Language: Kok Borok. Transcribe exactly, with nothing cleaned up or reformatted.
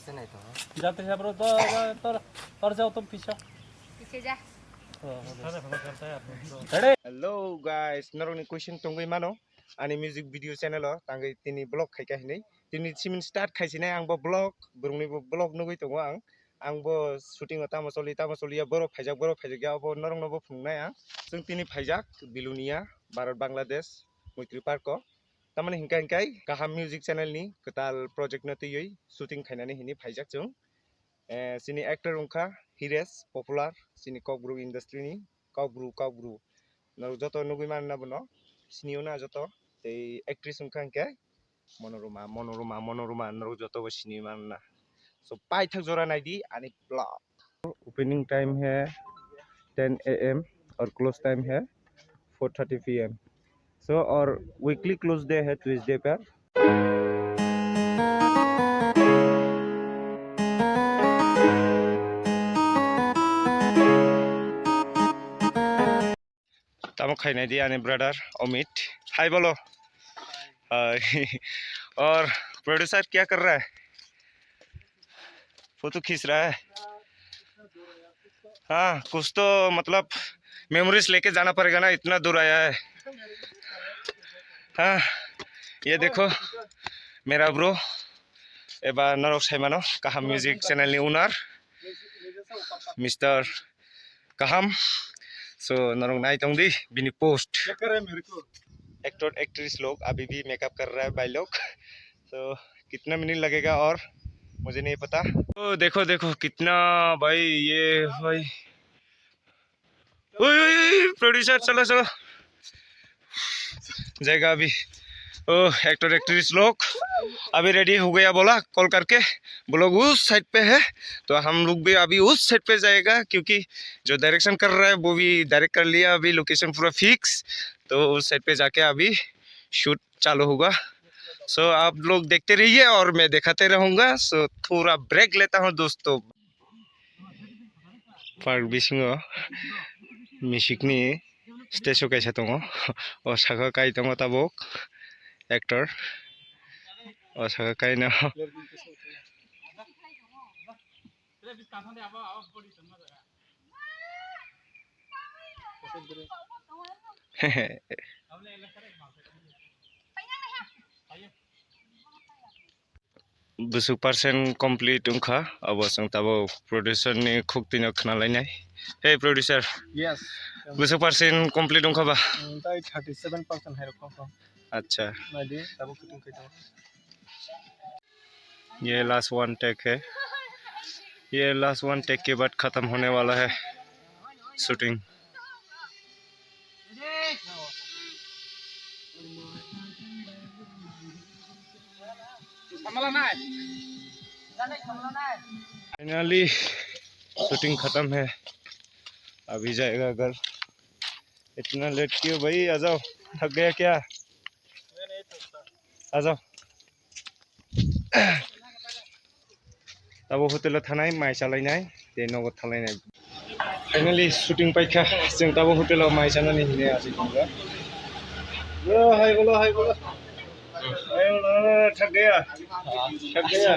Jate sabro to, to, tor jao to pisa. Piche ja. Hello guys, norokni question tongwi mano. Ani music video channel o tangwi tini vlog khaika hinwi. Tini simin start khaisinai ang bo vlog, borokni bo vlog nugwi tongo ang. Ang bo shooting o tamo choli, tamo choli ya, borok phaijak, borok phaijak ya, obo norokno bo phunuknai ang. Chwng tini phaijak Bilonia, Bharat Bangladesh, Moitri Park o. Tamani hinkha hinkhai kaham music channel ni kwtal project no twiwi shooting khainani hinwi phaijak chwng. Eh, chini actor wngkha Hires Popular, chini Kokborok industry ni Kokborok, Kokborok. Norok joto nugwi manna bono, sinio na joto. Tei actress wngkha hinkhe Monoroma, Monoroma, Monoroma, norok joto bo sini manna. So, paithak jora naidi ani vlog. Opening time hai ten A M aur close time hai four thirty P M. So, aur weekly close day hai Tuesday par. Tamo khainai di ani brother Amit. Hi bolo. Hi. और प्रोड्यूसर क्या कर रहा है? फोटो खींच रहा है। हाँ, कुछ तो मतलब मेमोरीज लेके जाना पड़ेगा ना, इतना दूर आया है। हाँ, ये देखो मेरा bro, eba norok saimano kaham music channel ni owner Mister Kaham. So norok nai tong di bini post. Actor actress log abhi bhi makeup kar raha hai bhai log. So kitna minute lagega aur mujhe nahi pata. Oh dekho dekho kitna bhai ye bhai. ओए, ओए, ओए, प्रोड्यूसर, चलो, चलो। जाएगा अभी। ओ, actor, actress लोग, अभी रेडी हो गया बोला, कॉल करके। वो लोग उस साइड पे है, तो हम लोग भी अभी उस साइड पे जाएगा, क्योंकि जो डायरेक्शन कर रहा है, वो भी डायरेक्ट कर लिया, अभी लोकेशन पूरा फिक्स। तो उस साइड पे जाके अभी शूट चालू होगा। सो, आप लोग देखते रहिए और मैं दिखाते रहूँगा। सो, थोड़ा ब्रेक लेता हूँ, दोस्तों। Park bisingo misikni stage o kaisa tongo. O saka kai tongo tabuk actor. O saka kaino. Bwswk percent complete wngkha, abo chwng tabuk producer ni khuk twino khna lainai. Hey producer, yes, bwswk percent complete wngkha ba? Hmm, tai thirty seven percent hai rok wngkha. Acha. Naidi, tabuk shooting khai tongo. ये last one take है, ये last one take के बाद खत्म होने वाला है shooting. Finally shooting खत्म है, अभी जाएगा घर। इतना लेट क्यों भाई, आ जाओ, थक गया क्या? आ जाओ। Tabo hotel o thanai, mai chalainai, tei nogo thalainai. Finally shooting paikha, chwng tabo hotel o mai chanani hinwi achai tongkha. Bro, hai bolo, hai bolo. Hai bolo, thak gaya. Thak gaya.